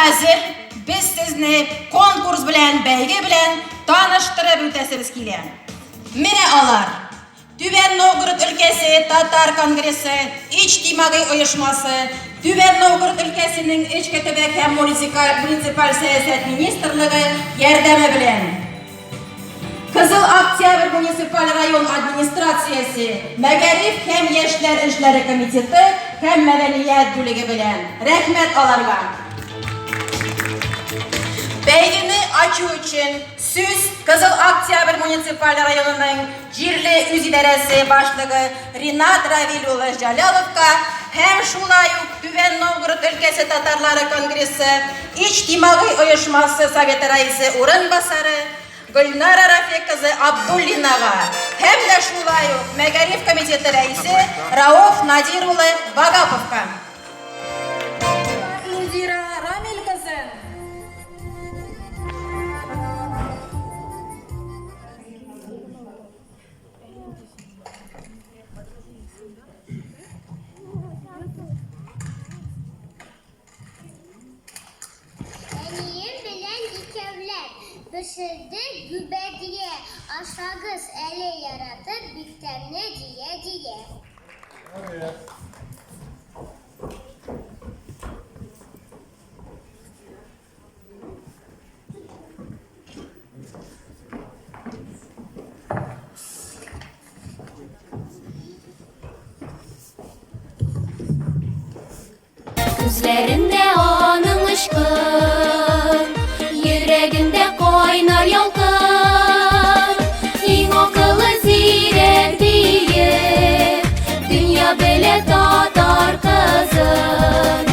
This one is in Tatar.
хәзер без сезне конкурс белән, бәйге белән таныштырып үтәсебез килә. Менә алар. Түбән Новгород өлкәсе Татар конгрессы иҗтимагый оешмасы, Түбән Новгород өлкәсенең эчке төбәк һәм муниципаль сәясәт министрлыгы ярдәме белән. Кызыл Октябрь муниципаль район администрациясе Мәгариф һәм яшьләр эшләре комитеты һәм мәдәният бүлеге белән. Рәхмәт аларга. Бәйгене ачу өчен сүз Кызыл Октябрь муниципаль районының җирле үзидарәсе башлыгы Ринат Равил улы Җаляловка һәм шулай ук Түбән Новгород өлкәсе татарлары конгрессы Иҗтимагый оешмасы советы рәисе урынбасары Гөлнара Рафик кызы Абдуллинага һәм дә шулай ук мәгариф комитеты рәисе Рауф Надир улы Вагаповка. Индира Рамил кызын. Әнием белән икәүләп пешердек гөбәдия, Ашагыз әле яратып, бик тәмле дия-дия. Күзләрендә аның очкын, йөрәгендә кайнар ялкын. Иң акыллы зирәк диеп, дөнья белә татар кызын.